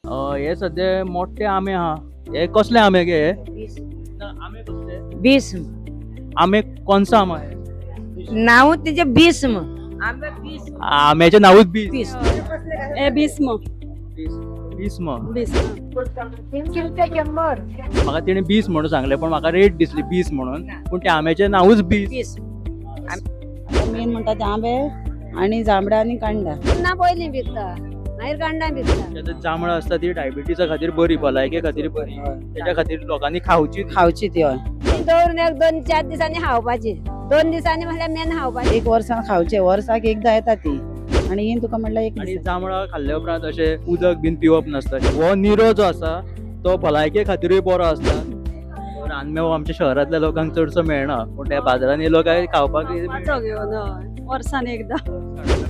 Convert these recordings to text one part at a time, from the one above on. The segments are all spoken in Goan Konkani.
हे सद्या मोठे आंबे आहा. हे कसले आंबे गे हे? ना, आंबे कसले? भीष्म. आंबे कोणसा आंबो आहे? नाव तेजे भीष्म आंबे भीष्म. आंब्याचे नावूच बीस. भीष्म. ए भीष्म. भीष्म. भीष्म. 300 रुपया 100. म्हाका तेणे 20 म्हणून सांगले, पण म्हाका रेट दिसली 20 म्हणून, पूण त्या आंब्याचें नावूच 20. भीष्म. मेन म्हणटा ते आंबे आणि जांबळां आनी कांडां. ना पयलीं विकता, मागीर कांडां विकता. जांभळां आसता ती डायबिटीजा खातीर बरी, भलायके खातीर बरी, तेच्या खातीर लोकांनी खावची. खावची ती, हय. दवरून एक दोन चार दिसांनी खावपाची, 2 दिसांनी म्हणल्यार मेन खावपाची. एक वर्सान खावचे, वर्साक एकदां येता ती. आनी ही तुका म्हणल्यार एक आनी दीस. जांभळां खाल्ल्या उपरांत अशें उदक बीन पिवप नासता. हो निरो जो आसा तो भलायके खातीरूय बरो आसता. रानमेवो आमच्या शहरांतल्या लोकांक चडसो मेळना, पूण त्या बाजारांत येयलो काय खावपाक घेवन वर्सान एकदां.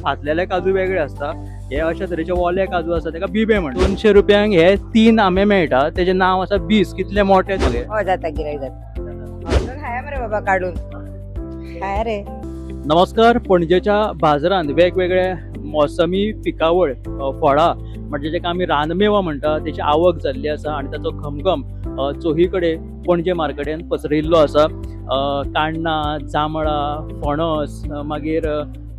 फातलेले काजू वेगळे आसता, हे अशा तरेचे ओले काजू आसा तेका बिबे म्हणटा. 200 रुपयांक हे 3 आंबे मेळटा, तेजें नांव आसा 20. कितले मोठे तुगे. हय, जाता गिरायक जाता. खाया मरे बाबा काडून खाया रे. नमस्कार. पणजेच्या बाजारांत वेगवेगळे मोसमी पिकावळ, फळां म्हणजे जेका आमी रानमेवा म्हणटा तेची आवक जाल्ली आसा आनी ताचो घमघम चोही कडेन पणजे मार्केटान पसरिल्लो आसा. काण्णां, जांबळां, फणस, मागीर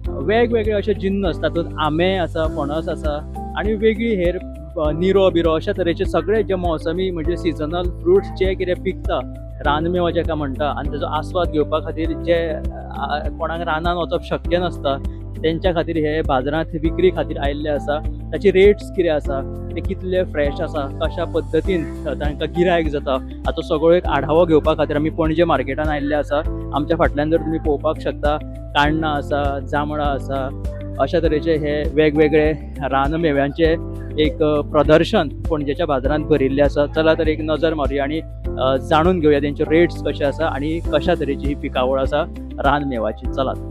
वेगवेगळे अशे जिन्नस, तातूंत आंबे आसा, फणस आसा आनी वेगळी हेर निरो बिरो अशा तरेचे सगळे जे मोसमी म्हणजे सिजनल फ्रुट्स जे कितें पिकता, रानमेवा जेका म्हणटा, आनी तेजो आस्वाद घेवपा खातीर जे कोणाक रानान वचप शक्य नासता तेंच्या खातीर हे बाजारांत विक्री खातीर आयिल्ले आसा. ताची रेट्स कितें आसा, ते कितले फ्रेश आसा, कशा पद्दतीन तांकां गिरायक जाता, हाचो सगळो एक आढावो घेवपा खातीर आमी पणजे मार्केटान आयिल्ले आसा. आमच्या फाटल्यान जर तुमी पळोवपाक शकता, काण्णां आसा, जांबळां आसा, अशा तरेचे हे वेगवेगळे रानमेव्यांचे एक प्रदर्शन पणजेच्या बाजारांत भरिल्लें आसा. चला तर एक नजर मारुया आनी जाणून घेवया तेंच्यो रेट्स कशे आसा आनी कशा तरेची ही पिकावळ आसा रानमेवाची. चलात.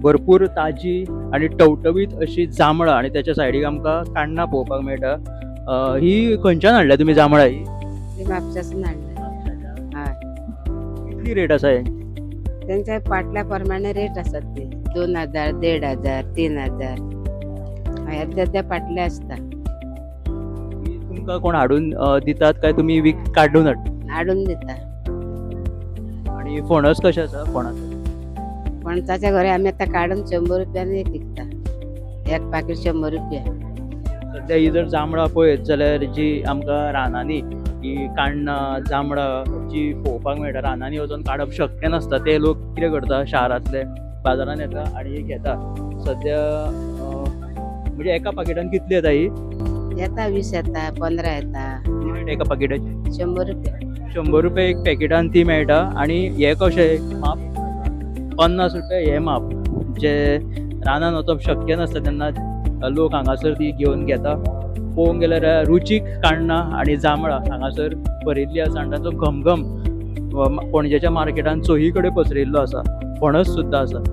भरपूर ताजी आनी टवटवीत अशी जांबळां आनी त्याच्या सायडीक आमकां काण्णां पळोवपाक मेळटा. ही खंयच्यान हाडल्या तुमी जांबळां ही? ती म्हापशासून हाडल्या. हय. कितली रेट आसा हे? तेंच्या पाटल्या प्रमाणे रेट आसात ते 2000, 1500, 3000, हय, त्या त्या पाटले आसता. ही तुमकां कोण हाडून दितात काय तुमी विक काडून हाडटा? हाडून दिता. आनी फणस कशें आसा? फणस फणसाच्या घरा आमी आतां काडून 100 रुपयान एक विकता, एक पाकीट 100 रुपया. सद्या ही जर जांबळां पळयत जाल्यार जी आमकां रानांनी ही काण्णां, जांबळां जी पळोवपाक मेळटा, रानांनी वचून काडप शक्य नासता, ते लोक कितें करता, शारांतले बाजारांत येता आनी ही घेता. सद्या म्हणजे एका पाकिटान कितली येता ही? येता 20 येता, 15 येता. एका पाकिटाची 100 रुपया. 100 रुपया एक पॅकेटान ती मेळटा. आनी हे कशें माप? 50 रुपया हे माप. जे रानान वचप शक्य नासता तेन्ना लोक हांगासर ती घेवन घेता. पळोवंक गेल्यार रुचीक काण्णां आनी जांबळां हांगासर भरिल्ली आसा आनी ताचो घमघम पणजेच्या मार्केटान चोही कडेन पसरिल्लो आसा. फणस सुद्दां आसा.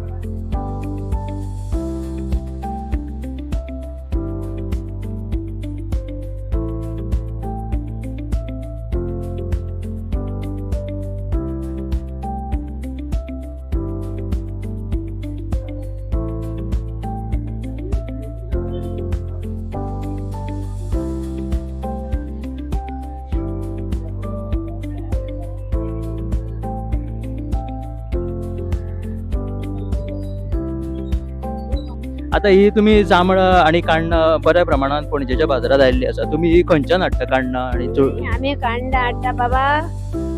आतां ही तुमी जांबळां आनी काण्णां बऱ्या प्रमाणान पणजेच्या बाजारांत आयिल्ली आसा, तुमी ही खंयच्यान हाडटा काण्णां आनी आमी कांडां हाडटा बाबा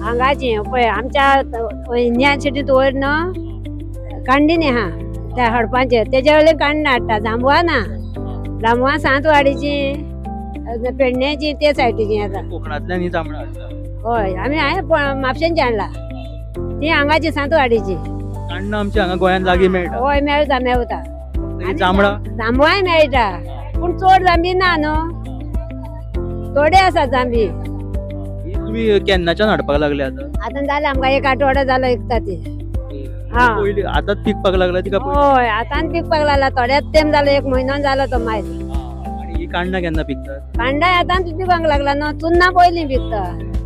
हांगाची, पळय आमच्या इंडियन सिटींत वयर न्हू कांडिनी आहा त्या हडपांचेर, तेज्या वयल्यान कांडां हाडटा. जांबुळां ना, जांबुळां सांतवाडीची, पेडण्याची, ते सायडीची येता. कोकणांतल्यान ही जांबळां हाडटा? हय, आमी हांवें म्हापशेंची हाडला, ती हांगाची सांतवाडीची. काण्णां आमच्या हांगा गोंयांत लागीं मेळटा? हय, मेळटा, मेळटा. जांबळां? जांबळांय मेळटा, पूण चड जांबी ना न्हू, थोडे आसा जांबी. तुमी केन्नाच्यान हाडपाक लागले आतां? आतां जालें आमकां एक आठवडो जालो विकता ती. पयलीं आतांच पिकपाक लागला तिका? हय, आतां पिकपाक लागला, थोड्याच तेंप जालो, एक म्हयनो जालो तो मागीर. आनी ही कांडां केन्ना पिकतात? कांडां आतां पिकपाक लागला न्हू, चुन्नां पयलीं पिकता,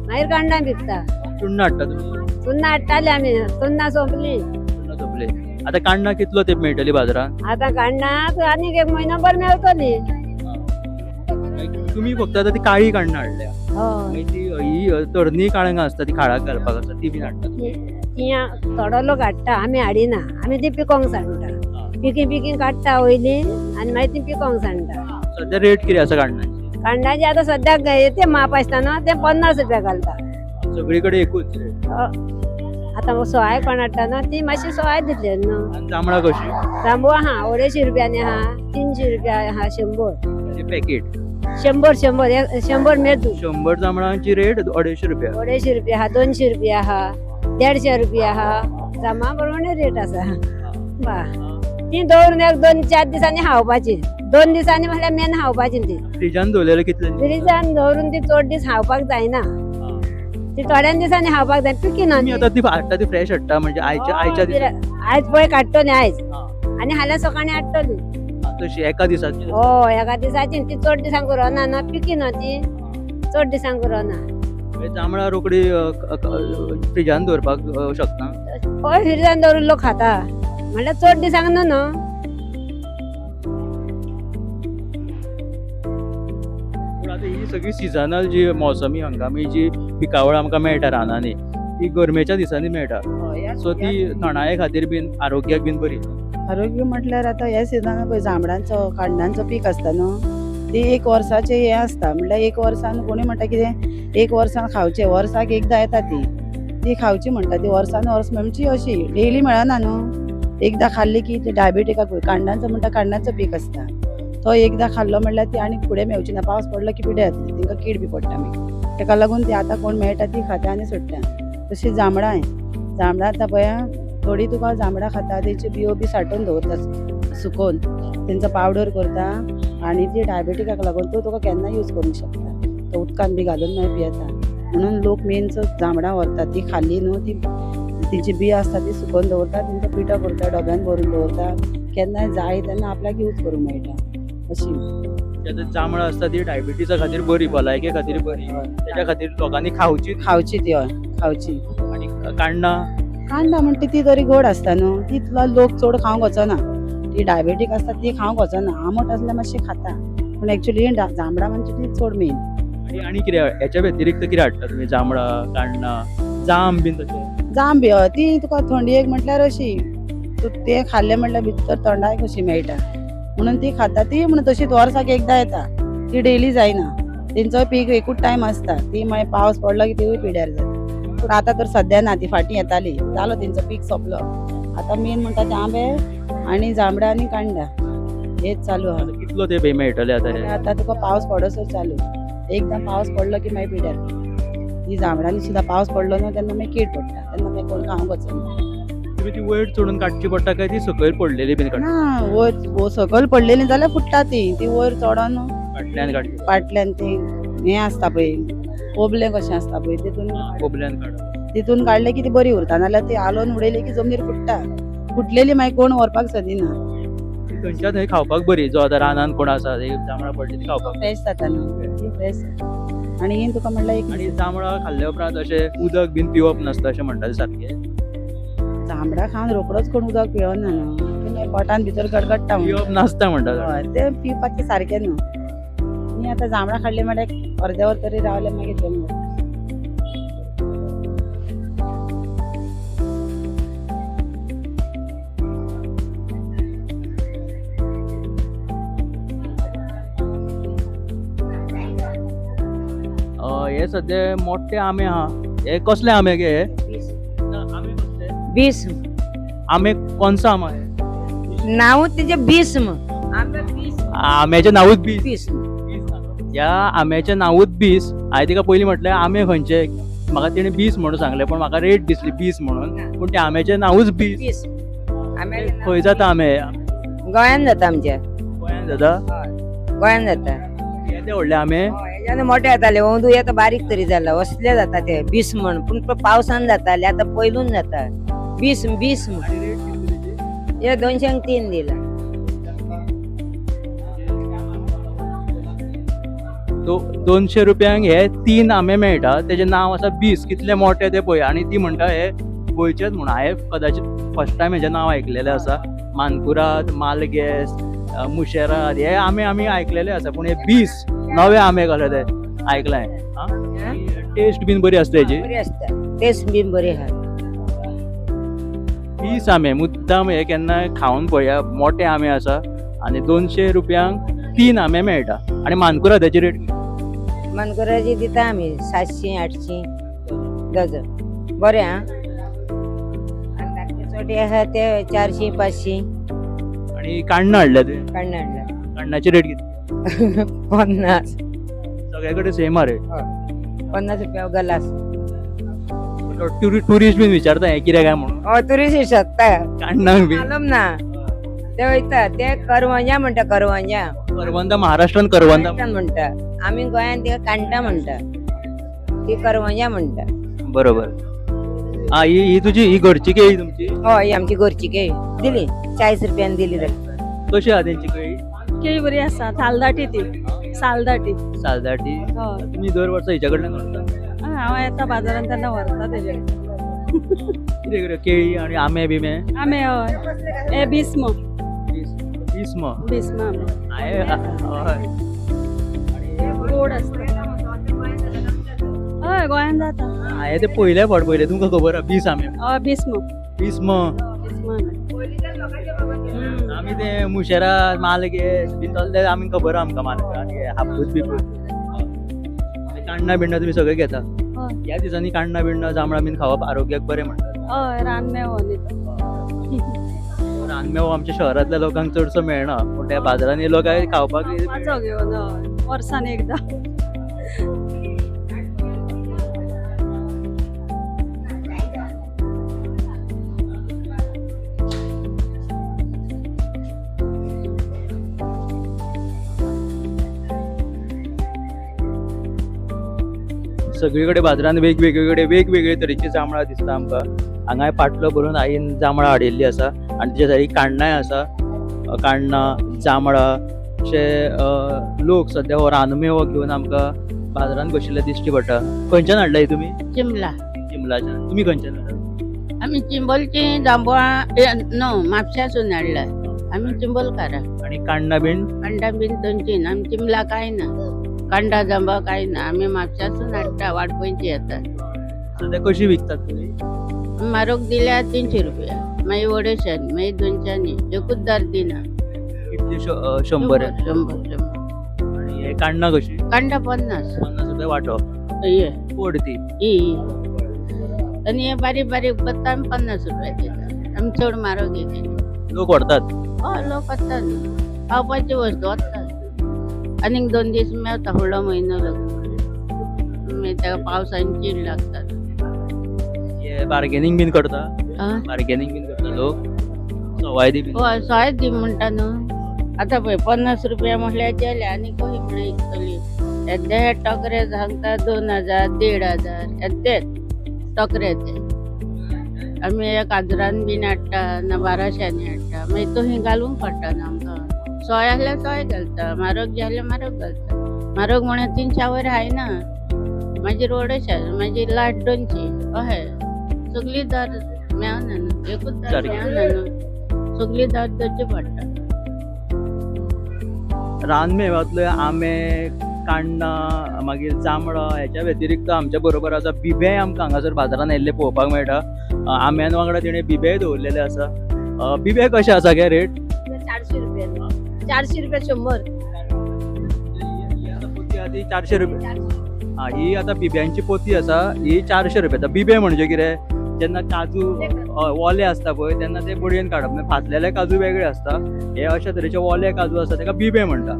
मागीर कांडां पिकता. चुन्नां हाडटा तुमी? चुन्नां हाडटाले आमी, चुन्नां सोंपली. चुन्नां सोंपली. आतां कांडां कितलो तेंप मेळटली बाजारांत? आतां कांडां आनीक एक म्हयनोभर मेळटली. तुमी फक्त आतां ती काळी कांडां हाडल्या, मागीर ती ही तरणी काळंगां आसता ती खाडाक घालपाक आसता ती बीन हाडटा तुमी? ती थोडो लोक हाडटा, आमी हाडिना, आमी ती पिकोंक सांडटा, पिकी पिकी काडटा वयली आनी मागीर ती पिकोंक सांडटा. सद्या रेट कितें आसा कांडांची? कांडांची आतां सद्याक ते माप आसता न्हू, ते 50 रुपया घालता. सगळी कडेन एकूच रेट? आतां सोय कोण हाडटा न्हू ती मातशी सोय दितली न्हू. आनी जांबळां कशी? जांबळां आहा 250 रुपयांनी आहा, 300 रुपया आहा, 100 पॅकेट. 100 100 100 मेजू. 100 जांबळांची रेट 250 रुपया. 250 रुपया आहा, 200 रुपया आहा, 150 रुपया आहा, जांबळां प्रमाणे रेट आसा. वा ती दवरून एक 2-4 दिसांनी खावपाची, 2 दिसांनी म्हळ्यार मेन खावपाची ती. फ्रिजान दवरलेले कितले? फ्रिजान दवरून ती चड दीस खावपाक जायना, ती थोड्या दिसांनी खावपाक जाय, पिकी ना. आतां ती हाडटा ती फ्रेश हाडटा म्हणजे आयच्या दिसा? आयज पळय काडटली आयज, आनी हाल्यां सकाळीं हाडटली. तशी एका दिसाची? हय, एका दिसाची. ती चड दिसांक उरना ना, पिकी ना ती, चड दिसांक उरना. जांबळां रोखडी फ्रिजान दवरपाक शकता? हय, फ्रिजान दवरून लोक खाता, म्हणल्यार चड दिसांक न्हू न्हू. पूण आतां ही सगळी सिजनल जी मोसमी हंगामी जी पिकावळ आमकां मेळटा रानांनी ती गरमेच्या दिसांनी मेळटा, सो ती थंडाये खातीर बीन आरोग्याक बीन बरी. आरोग्य म्हटल्यार आतां ह्या सिजनान पळय जांबळांचो कांडांचो पीक आसता न्हू, ती एक वर्साचें हें आसता, म्हणल्यार एक वर्सान कोणी म्हणटा कितें एक वर्सान खावचें, वर्साक एकदां येता ती, ती खावची म्हणटा ती वर्सान वर्स म्हणजे अशी डेली मेळना न्हू, एकदां खाल्ली की ती डायबिटिकाक कांडांचो म्हणटा कांडांचो पीक आसता, तो एकदां खाल्लो म्हणल्यार ती आनी फुडें मेवची ना, पावस पडलो की पिड्यार जातली, तांकां कीड बी पडटा मागीर, ताका लागून ती आतां कोण मेळटा ती खाता आनी सोडटा. तशी जांबळांय, जांबळां आतां पळय थोडी तुका जांबळां खाता, तेच्यो बियो बी साठोवन दवरता सुकोवन, तेंचो पावडर करता आनी ती डायबिटिकाक लागून तो तुका केन्ना यूज करूंक शकता, तो उदकान बी घालून मागीर पियेता. म्हणून लोक मेन जांबळां व्हरता, ती खाल्ली न्हू ती तेंची बियो आसता ती सुकोवन दवरता, तेंचो पिठो करता, डब्यान भरून दवरता, केन्नाय जाय तेन्ना आपल्याक यूज करूंक मेळटा. अशी जांबळां आसता ती डायबिटीसा खातीर बरी, भलायके खातीर बरी, तेच्या खातीर लोकांनी खावची. खावची ती, हय खावची. आनी कांडां? कांडां म्हणटा ती तरी गोड आसता न्हू, ती लोक चड खावंक वचना, ती डायबेटीक आसता ती खावंक वचना, आमट आसल्यार मातशी खाता, पूण एक्चुली जांबळां म्हणजे ती चड मेन. आनी कितें हेच्या व्यतिरिक्त कितें हाडटा तुमी? जांबळां, कांडां, जाम बीन तशें? जाम बी हय, ती तुका थंडयेक म्हटल्यार अशी तूं तें खाल्लें म्हटल्यार भितर थंडाय कशी मेळटा म्हणून ती खाता ती, म्हणून तशीच वर्साक एकदां येता ती, डेली जायना, तेंचोय पीक एकूच टायम आसता, ती मागीर पावस पडलो की तिवूय पिड्यार जाता. पूण आतां तर सद्या ना, ती फाटीं येताली, जालो तेंचो पीक सोंपलो. आतां मेन म्हणटा ते आंबे आनी जांबळां आनी कांडां हेच चालू आहा. कितलो ते मेळटले आतां? आतां तुका पावस पडसर चालू, एकदां पावस पडलो की मागीर पिड्यार. ती जांबळांनी सुद्दां पावस पडलो न्हू तेन्ना मागीर कीड पडटा, तेन्ना मागीर कोण खावंक वचना. तुमी ती वयर चडून काडची पडटा काय ती सकयल पडलेली बीन काडटा? ना, वयर सकयल पडलेली जाल्यार फुट्टा ती, ती वयर चडोन फाटल्यान काडची, फाटल्यान ती हें आसता पळय कोबलें कशें आसता पळय तितून कोबल्यान काडप, तितून काडलें की ती बरी उरता, नाल्यार ती आलोवन उडयली की जमनीर फुट्टा, फुटलेली मागीर कोण व्हरपाक सोदिना. थंयच्या थंय खावपाक बरी, जो आतां रानान कोण आसा जांबळां पडली ती खावपाक फ्रेश जाता न्हू, ती फ्रेश. आनी तुका म्हणल्यार एक आनी जांबळां खाल्ल्या उपरांत अशें उदक बीन पिवप नासता अशें म्हणटा सारकें? जांबळां खावन रोकडोच कोण उदक पिवना न्हू, ते पोटान भितर गडगडटा, पिवप नासता म्हणटा. हय, तें पिवपाचें सारकें न्हू. आनी आतां जांबळां खाल्ली म्हणल्यार अर्द्या वर तरी रावलें मागीर जेवण. हे सद्या मोठे आंबे आहा, हे कसले आंबे गे? आंबे कसले? भीष्म. आंबे कोणसा आंबो आहे? नाव तेजे भीष्म. आंब्याचें नांवूच भीष्म. ह्या आंब्याचें नांवूच बीस. हांवें तिका पयलीं म्हटलें आंबे खंयचे, म्हाका तिणें 20 म्हणून सांगलें, पूण म्हाका रेट दिसली 20 म्हणून, पूण त्या आंब्याचें नांवूच 20. खंय जाता आंबे? गोंयान जाता आमच्या. गोंयान जाता? गोंयान जाता. येदे व्हडले आंबे? तेज्यान मोठे जाताले, अंदू आतां बारीक तरी जाला, असले जाता ते 20 म्हण, पूण पावसान जाताले, आतां पयलून जाता 20 20 म्हण. आणि रेट कितली तेची? हे 200 3 दिला. 200 रुपयांक हे 3 आंबे मेळटा. तेजें नांव आसा 20. कितले मोठे ते पळय. आनी ती म्हणटा हे गोंयचेच म्हणून. हांवें कदाचित फर्स्ट टायम हेजें नांव आयकलेलें आसा. मानकुराद, मालगेस, मुशेराद हे आंबे आमी आयकलेले आसा, पूण हे 20 नवे आंबे कशे ते आयकलां. टेस्ट बीन बरी आसता हेजी? बरी आसता, टेस्ट बीन बरी आहा. 20 आंबे मुद्दाम हे केन्ना खावन पळया. मोठे आंबे आसा आनी 200 रुपयांक 3 आंबे मेळटा. आनी मानकुरादाची रेट? मानकुराची दिता आमी 700 800 डजन. बरें आं. आनी धाकटे चोटे आहा ते 400 500. आनी काण्णां हाडल्या तुवें? काण्णां हाडल्या. काण्णाची रेट कितली? 50. सगळे कडेन सेम आहा रेट. 50 रुपया गलास. ट्युरिस्ट बीन विचारता हें कितें काय म्हणून? हय, ट्युरिस्ट विचारता. काण्णांक बीन मालूम ना, ते वयता ते करवंजा म्हणटा. करवंजा करवंदा, महाराष्ट्रान करवंदा म्हणटा, आमी गोंयांत तिका कांटा म्हणटा, ती करवंजा म्हणटा. बरोबर. आ ही तुजी ही घरची केळी तुमची? हय, ही आमची घरची केळी दिली 40 रुपयान दिली. कशी आहा तेंची केळी? केळी बरी आसा, सालदाटी ती. सालदाटी. सालदाटी. हय. तुमी दर वर्सा हिच्या कडल्यान व्हरता? हांव येता बाजारान तेन्ना व्हरता तेजे. कितें कितें केळी आनी आंबे बिंबे? आंबे हय, हे 20 म. 20 म. 20 म आंबे. हय. गोड आसता. हय, गोंयान जाता. हांवें ते पयले फावट पयले. तुमकां खबर आहा 20 आंबे? हय, 20 म. 20 म. 20 म आंबे. आमी ते मुशेराद, मालगेस बी तसले आमी खबर आहा आमकां. मालगेस आनी हापूस बिपूस, काण्णां बिण्णां तुमी सगळें घेता. हय. ह्या दिसांनी काण्णां बिण्णां जांबळां बीन खावप आरोग्याक बरें म्हणटात. हय, रानमेवो न्ही तो. रानमेवो आमच्या शहरांतल्या लोकांक चडसो मेळना, पूण त्या बाजारांत येयलो काय खावपाक खावपाचो घेवन. हय, वर्सान एकदां. सगळी कडेन बाजारांत वेगवेगळे वेगवेगळे तरेची जांबळां दिसता आमकां. हांगाय पाटलो भरून आईन जांबळां हाडिल्ली आसा आनी तिच्या सायडीक काण्णांय आसा. काण्णां, जांबळां अशे लोक सद्या हो रानमेवो घेवन आमकां बाजारांत बशिल्ले दिश्टी पडटा. खंयच्यान हाडला ही तुमी? चिमला. चिमलाच्यान. तुमी खंयच्यान हाडला? आमी चिंबलची जांबळां न्हू म्हापश्यासून हाडला. आमी चिंबलकारां. आनी काण्णां बीन? कांडां बीन थंयची. आमी चिमला कांय ना, कांडा जांबा कांय ना. आमी म्हापश्यासून हाडटा, वाडपयची येता. सद्या कशी विकतात तुमी? म्हारग दिल्या 300 रुपया, मागीर 250, मागीर 200, एकूच दर दिना. कितली? 100? 100 100. आनी हे काण्णां कशी? कांडा 50. 50 रुपया वांटो. ये कोड ती ही आनी हे बारीक बारीक बत्ता आमी 50 रुपया दिता. आमी चड म्हारग घेयना. लोक व्हरतात? हय, लोक वता न्हू, खावपाची वस्तू वता. आनीक 2 दीस मेवता, फुडलो म्हयनो लागून मागीर ताका पावसान कीड लागतात. हे बार्गेनींग बीन करता? आं? बार्गेनींग बीन करता लोक? सवाय दी बीन? हय, सवाय दी म्हणटा न्हू. आतां पळय 50 रुपया म्हटल्यार गेले, आनी कशी म्हणून इकतली. येद्दे हे टोकरे सांगता 2000 1500, येद्देच टोकरे ते. आमी 1000 बीन हाडटा ना 1200 हाडटा, मागीर तशी घालूंक पडटा न्हू आमकां. सोय आसल्यार सोय घालता, म्हारग जाल्यार म्हारग घालता. म्हारग म्हणल्यार 300 वयर हायना, मागीर 250, मागीर लाट 200, अशें सगळी दर मेळना न्हू, एकूच दर सारकें. मेळना न्हू, सगळी दर धरची पडटा. रानमेव्यांतले आंबे, काण्णां, मागीर जांबळां हेच्या व्यतिरिक्त आमच्या बरोबर आसा बिबेय आमकां हांगासर बाजारांत आयिल्ले पळोवपाक मेळटा. आंब्यान वांगडा तिणें बिबेय दवरलेले आसा. बिबे कशे आसा गे रेट? 400 रुपया. 400 रुपया 100. ही आतां पोती आहा ती 400 रुपया. आं, ही आतां बिब्यांची पोती आसा, ही 400 रुपया. आतां बिबे म्हणजे कितें, जेन्ना काजू ओले आसता पळय तेन्ना ते बडयेन काडप. मागीर भाजलेले काजू वेगळे आसता, हे अशा तरेचे ओले काजू आसता ताका बिबे म्हणटा.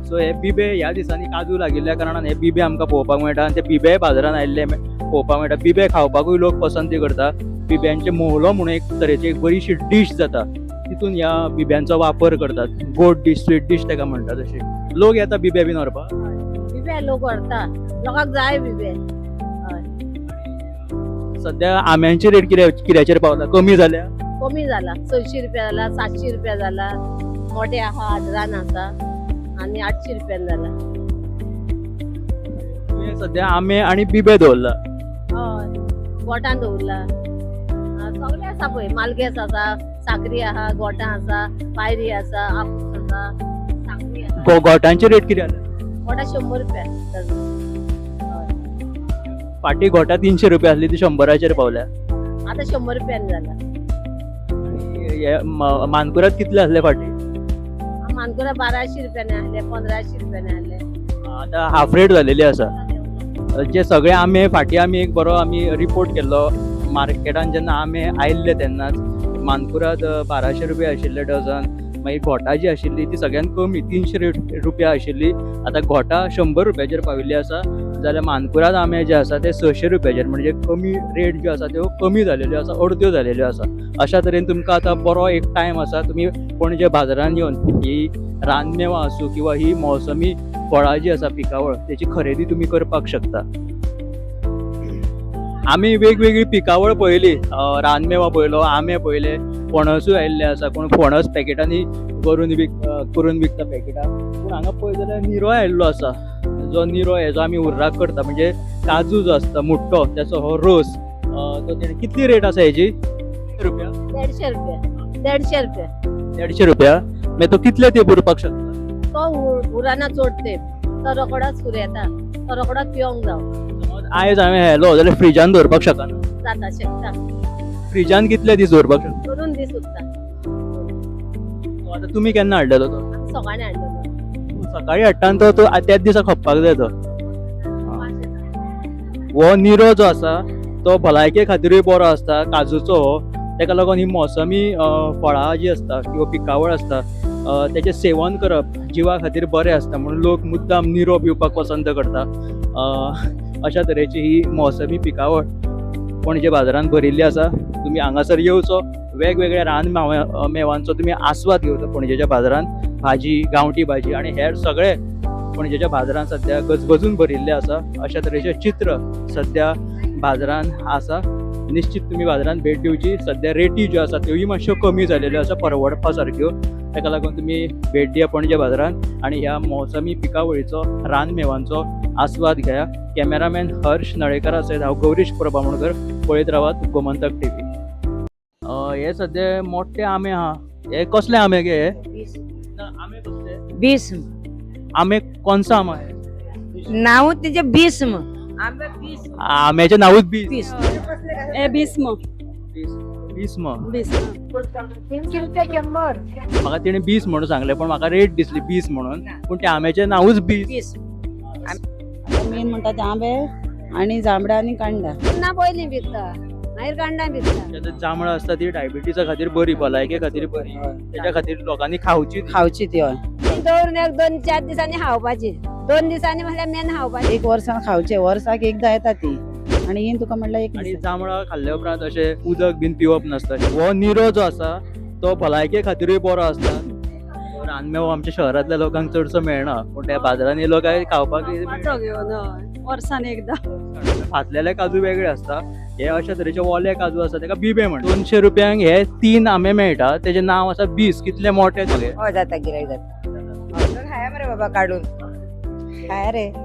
सो हे बिबे ह्या दिसांनी काजू लागिल्ल्या कारणान हे बिबे आमकां पळोवपाक मेळटा आनी ते बिबे बाजारांत आयिल्ले पळोवपाक मेळटा. बिबे खावपाकूय लोक पसंती करता. बिब्यांचे मोहलो म्हणून एक तरेची एक बरीशी डीश जाता, तितून ह्या बिब्यांचो वापर करतात. गोड डीश, स्वीट डीश ताका म्हणटा. तशी लोक येता बिबे बीन व्हरपाक. बिबे लोक व्हरता, लोकांक जाय बिबे. सध्या आंब्यांची रेट कित्याचेर पावला? कमी जाल्या? कमी जाला, 600 रुपया जाला, 700 रुपया जाला. मोठे आहा 1000 आसा आनी 800 रुपयान जाला. तुवें सध्या आंबे आनी बिबे दवरला? हय, गोठान दवरला. सगळें आसा पळय, मालगेस आसा, साकरी आहा, गोठां आसा, पायरी आसा, आपूस आसा, साकरी आसा. गोठांची रेट कितें जाल्या? गोठां 100 रुपया डझन. फाटीं गोठां 300 रुपया आसली, ती 100 पावल्या. आतां 100 रुपयान जाला. हे मानकुराद कितले आसले फाटीं? मानकुराद 1200 रुपयान आसले, 1500 रुपयान आसले. आतां हाफ रेट जालेली आसा. जे सगळे आंबे फाटीं आमी एक बरो आमी रिपोर्ट केल्लो मार्केटान जेन्ना आंबे आयिल्ले तेन्नाच मानकुराद 1200 रुपया आशिल्ले डझन. मागीर घोटां जी आशिल्ली ती सगळ्यान कमी 300 रुपया आशिल्ली, आतां घोटां 100 रुपयाचेर पाविल्ली आसा. जाल्यार मानकुराद आंबे जे आसा ते 600 रुपयाचेर, म्हणजे कमी रेट ज्यो आसा त्यो कमी जालेल्यो आसा, अर्द्यो जालेल्यो आसा. अशा तरेन तुमकां आतां बरो एक टायम आसा, तुमी पणजे बाजारान येवन ही रानमेवा आसूं किंवा ही मौसमी फळां जी आसा पिकावळ तेची खरेदी तुमी करपाक शकता. आमी वेगवेगळी पिकावळ पळयली, रानमेवा पळयलो, आंबे पळयले, फणसूय आयिल्ले आसा, कोण फणस पॅकेटांनी करून विकता पॅकेटां. पूण हांगा पळयत जाल्यार निरोय आयिल्लो आसा, जो निरो हेजो आमी उर्राक करता, म्हणजे काजू जो आसता मुट्टो तेचो हो रोस. तो तेणे कितली रेट आसा हेजी? रुपया 150 रुपया. 150 रुपया. 150 रुपया. मागीर तो कितले तेंप उरपाक शकता? तो उराना चड तेंप, तो रोखडोच सुरयता, तो रोखडोच पिवंक जावो. समज आयज हांवें हेलो जाल्यार फ्रिजान दवरपाक शकना? जाता, शकता. फ्रिजान कितले दीस दवरपाक शकता? 2 दीस उरता. आतां तुमी केन्ना हाडलेलो तो? आमी सकाळीं हाडलेलो. सकाळीं हाडटा आनी तो त्याच दिसा खपपाक जाय तो. हो निरो जो आसा तो भलायके खातीरूय बरो आसता, काजूचो हो. तेका लागून ही मोसमी फळां जी आसता किंवा पिकावळ आसता तेचें सेवन करप जिवा खातीर बरें आसता, म्हणून लोक मुद्दाम निरो पिवपाक पसंत करता. अशा तरेची ही मोसमी पिकावळ पणजे बाजारान भरिल्ली आसा. तुमी हांगासर येवचो, वेगवेगळ्या रान मेवांचो तुमी आस्वाद घेवचो पणजेच्या बाजारान. भाजी, गांवठी भाजी आनी हेर सगळे पणजेच्या बाजारान सद्या गजबजून भरिल्ले आसा. अशा तरेचें चित्र सद्या बाजारान आसा. निश्चित तुमी बाजारान भेट दिवची. सद्या रेटी ज्यो आसा त्योय मातश्यो कमी जालेल्यो आसा, परवडपा सारक्यो. ताका लागून तुमी भेट दिया पणजे बाजारान आनी ह्या मोसमी पिकावळीचो, रानमेवांचो आस्वाद घेया. कॅमेरामॅन हर्ष नळेकरा सयत हांव गौरीश प्रभामणकर, पळयत रावात गोमंतक टीव्ही. हे सद्या मोठे आंबे आहा, हे कसले आंबे गे? ना, आंबे कसले? भीष्म. आंबे कोणसा आंबो आहे? नाव तेजे भीष्म. आंबे भीष्म. आंब्याचें नांवूच बीस. भीष्म. ए भीष्म. भीष्म. भीष्म. 300 रुपया 100. म्हाका तेणें 20 म्हणून सांगलें, पण म्हाका रेट दिसली 20 म्हणून, पूण त्या आंब्याचें नांवूच 20. भीष्म. मेन म्हणटा ते आंबे आनी जांबळां आनी कांडां. ना पयलीं विकता, मागीर कांडां विकता. आतां जांबळां आसता ती डायबिटीसा खातीर बरी, भलायके खातीर बरी, तेच्या खातीर लोकांनी खावची. खावची ती. हय, दवरून एक 2-4 दिसांनी खावपाची, 2 दिसांनी म्हणल्यार मेन खावपाची. एक वर्सान खावचे, वर्साक एकदां येता ती. आनी ही तुका म्हणल्यार एक आनी जांबळां खाल्ल्या उपरांत अशें उदक बीन पिवप नासता. हो निरो जो आसा तो भलायके खातीरूय बरो आसता. रानमेवो आमच्या शहरांतल्या लोकांक चडसो मेळना, पूण त्या बाजारान येयलो काय खावपाक घेवन वर्सान एकदां. फातलेले काजू वेगळे आसता, हे अशा तरेचे ओले काजू आसता तेका बिबे म्हणटा. 200 रुपयांक हे 3 आंबे मेळटा, तेजें नांव आसा 20. कितले मोठे तुगे. हय, जाता, गिरायक जाता. खाया मरे बाबा, काडून खाया रे.